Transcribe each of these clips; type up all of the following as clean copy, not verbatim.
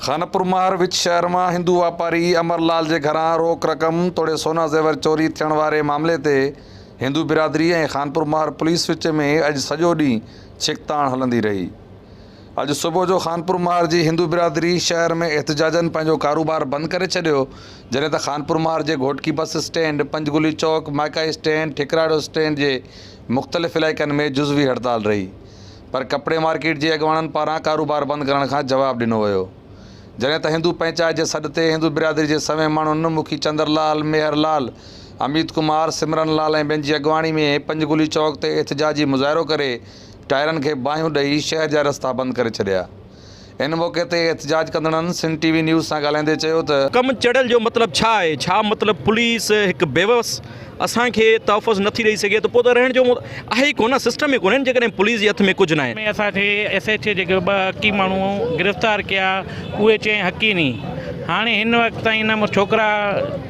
خانپور مهر وچ شهر مان هندو واپاري امر لال جي گهران روڪ رقم توڙي سونا زيور چوري ٿيڻ واري معاملي تي هندو برادري ۽ خانپور مهر پوليس وچ ۾ اڄ سڄو ڏينهن ڇڪتاڻ هلندي رهي. اڄ صبح جو خانپور مهر جي هندو برادري شهر ۾ احتجاجن پنهنجو ڪاروبار بند ڪري ڇڏيو جڏهن ته خانپور مهر جي گهوٽڪي بس اسٽينڊ، پنجگلي چوڪ، مائڪا اسٽينڊ، ٺڪراڙو اسٽينڊ جي مختلف علائقن ۾ جزوي هڙتال رهي. پر ڪپڙي مارڪيٽ جي اڳواڻن پاران ڪاروبار بند ڪرڻ کان جواب ڏنو ويو. جڏهن ته هندو پئنچائت جي سڏ تي هندو برادري جي سوين ماڻهن مکي چندر لال، ميهر لال، اميت ڪمار، سمرن لال ۽ ٻين جي اڳواڻي ۾ پنجگلي چوڪ تي احتجاجي مظاهرو ڪري ٽائرن کي باهيون ڏئي شهر جا رستا بند ڪري ڇڏيا. ان موقعي تي احتجاج ڪندڙن سنڌ ٽي وي نيوز سان ڳالهائيندي چيو ته. ڪم چڙهيل جو مطلب ڇا آهي؟ ڇا مطلب پوليس هڪ بيوس اسان کي تحفظ نٿي ڏئي سگهي ته پوء ته رهڻ جو آهي ئي ڪونه سسٽم ئي ڪونهي نه جيڪڏهن پوليس جي هٿ ۾ ڪجهه ناهي. ۾ اسان کي ايس ايڇ اي جيڪي ٻه حقي ماڻهو گرفتار ڪيا اهي چيائين حقي ني هاڻي هن وقت تائين نه ڇوڪرا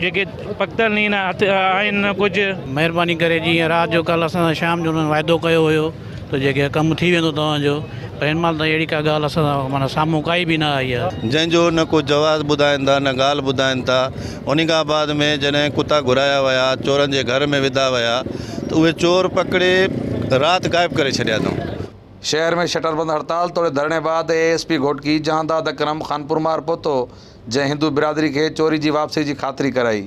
جيڪي پڪتل ني نه هٿ آهن نه ڪجهه. مهرباني ڪري جيئن رات جو ڪالهه اسان سان شام جو انهن واعدو ڪيو هيو ته جيڪي ڪم ٿي ويندو توهان جو پر هن مهل تائين اهڙي ڪا ڳالهه اسان سان معنيٰ سامهون ڪائي به نه آئي آهي. جنهن جو نه ڪو جواز ٻڌائين ٿا نه ڳالهه ٻڌائين ٿا انهي کان بعد ۾ جڏهن ڪتا گهرايا ويا چورن جي گهر ۾ وڌا ويا ته اهي چور پڪڙي رات غائب ڪري ڇڏيا اٿئون. شهر ۾ شٽر بند هڙتال توڙي ڌرڻي بعد A S P Ghotki Jahandad Akram Khanpur Mahar پهتو جنهن هندو برادري کي چوري جي واپسي جي خاطري ڪرائي.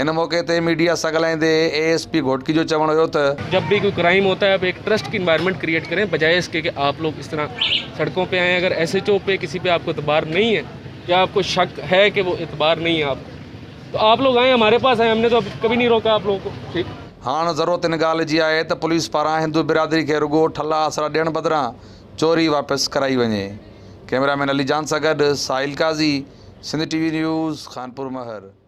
ان موقعي تي ميڊيا سان ڳالهائيندي اي ايس پي گهوٽڪي جو چوڻ هيو ته. جب بهي ڪوئي ڪرائيم هوتا هي آپ ايڪ ٽرسٽ ڪي انوائرمينٽ ڪريئيٽ ڪرين بجائي اس ڪي ڪي آپ لوگ اس طرح سڙڪون پي آئين اگر ايس ايچ او پي ڪسي پي آپ ڪو اعتبار نهين هي يا آپ ڪو شڪ هي ڪي وو اعتبار نهين هي آپ تو آپ لوگ آئين هماري پاس آئين هم ني تو ڪبهي نهين روڪا آپ لوگون ڪو ٺيڪ. هاڻ ضرورت ان ڳالهه جي آهي ته پوليس پاران هندو برادري کي رڳو ٺلها آسرا ڏيڻ بدران چوري واپس ڪرائي وڃي. ڪئميرا مين علي جان سان گڏ Sahil Qazi, Sindh T V news, Khanpur Mahar.